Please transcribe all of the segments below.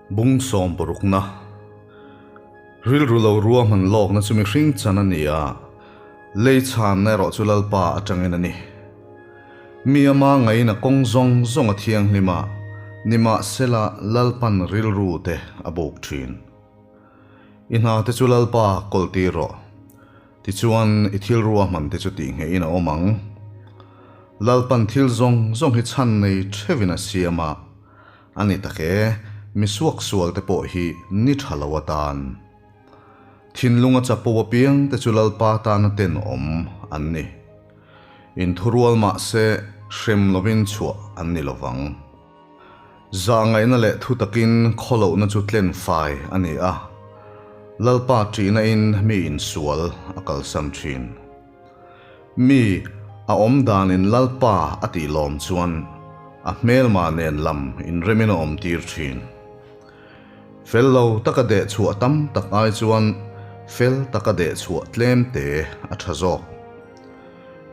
Bung sawmparukna Rilru lo ruahman lawkna chu mihring chan a ni a, lei chhanna erawh chu Lalpa atangin a ni. Mi ama ngaihna kawng zawng zawng a thianghlim a, nimahsela Lalpan rilru te a buk thin. I hna te chu Lalpa kawl tir rawh. Tichuan i thil ruahman te chu tihnghehin a awm ang. Lalpan thil zawng zawng hi chhan nei theuhin a siam a, A ni tak e, mi suaksual te pawh hi ni tha lo atan. Thinlunga chapo apiang te chu Lalpa tana tenawm an ni. Inthurual mah se hrem lovin chhuah an ni lovang. Zahngaihna leh thu takin khawlohna chu tlen fai a ni a, Lalpa ṭihna in mi insual a kalsan ṭhin. Mi a awm danin Lalpa a tih lawm chuan a hmelma nen lam inremin a awm tir thin. Fel lo taka deh chhuah tam tak ai chuan fel taka deh chhuah tlem te a tha zawk.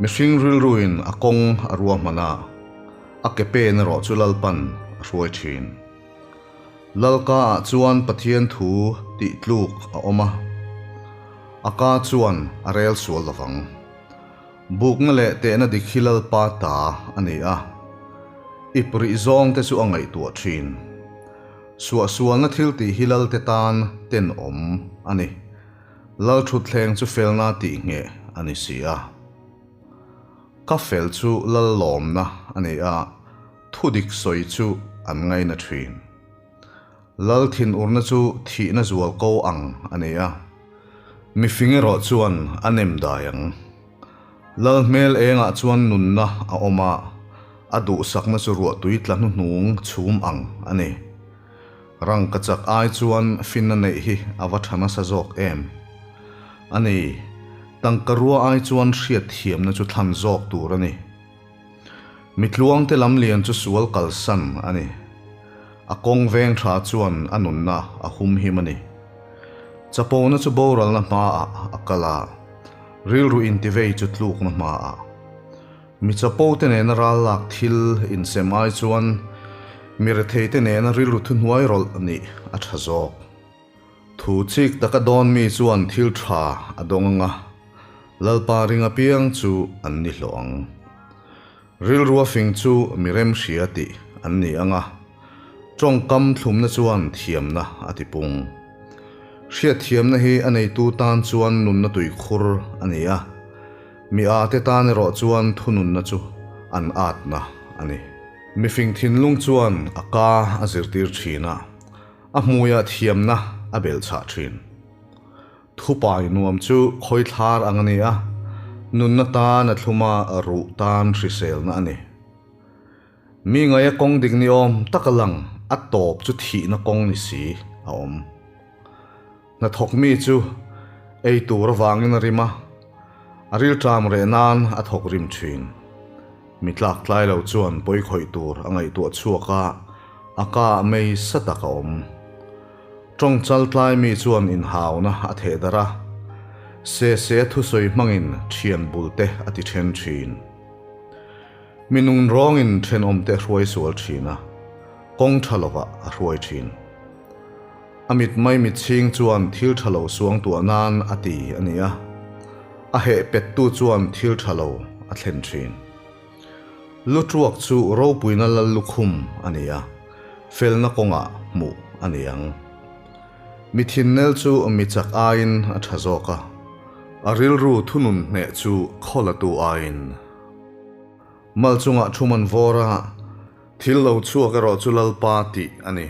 Mihring rilruin a kawng a ruahman a, a ke pen erawh chu Lalpan a hruai thin. Lalka ah chuan Pathian thu tih tluk a awm a, a ka chuan a rel sual lovang. Bukna leh tehna dik hi Lalpa ta a ni a, ip rih zawng te chu a ngaihtuah thin. Suahsualna thil tih hi Lalte tan tenawm a ni. Lal thutthleng chu felna tih ngheh a ni si a. Ka fel chu Lal lawmna a ni a. Thudik sawi chu an ngaina thin. Lal thinurna chu thihna zual ko ang a ni a, mifing erawh chuan a nem dai ang. Lal hmel engah chuan nunna a awm a, a duhsakna chu ruahtui tla hnuhnung chhum ang a ni. Rangkachak ai chuan finna neih hi a va tha nasa zawk em? A ni, tangka rua ai chuan hriatthiamna chu thlan zawk tur a ni. Mitluangte lamlian chu sual kalsan a ni. A kawng veng tha chuan a nunna a humhim a ni. Chapona chu boralna hmaah a kal a, rilru intivei chu tlukna hmaah. Mi chapote nena ral lak thil insem ai chuan mi retheite nena rilru thuhnuai rawlh nih a tha zawk. Thu chik taka dawn mi chuan thil tha a dawng ang a, Lalpa ring apiang chu an ni hlawh ang. Rilrua fing chu mi remhria tih an ni ang a, tawngkam thlumna chuan thiamna a ti pung. Hriatthiamna hi a neitu tan chuan nunna tuikhur a ni a, mi ate tan erawh chuan thununna chu an atna a ni. Mifing thinlung chuan a ka a zirtir thin a. A hmuiah thiamna a belh chhah thin. Thupai nuam chu khawithlar ang a ni a, nunna tan a thlum a, ruh tan hriselna a ni. Mi ngaia kawng dik ni awm tak a lang, a tawp chu thihna kawng ni si a awm. Hnathawk mi chu ei tur avangin a rim a, a rilṭam reh nan a thawk rim thin. Mi tlak tlai lo chuan pawi khawih tur a ngaihtuah chhuak a, a ka ah mei sa tak a awm. Tawng chal tlai mi chuan inhauna a theh darh a, se se a thusawi hmangin thian bul te a ti then thin. Mi nung rawngin thenawm te a hruai sual thin a, kawng tha lovah a hruai thin. A mit mai mit chhing chuan thil tha lo suang tuah nan a ti a ni a, a heh pettu chuan thil tha lo a thlen thin. Lu tuak chu ropuina lal lukhum a ni a, felna kawngah hmuh a ni ang. Mi thinnel chu mi chak aiin a tha zawk a, a rilru thunun hneh chu khawlatu aiin. Mal chungah thu man vawr a, thil lo chhuak erawh chu Lalpa tih a ni.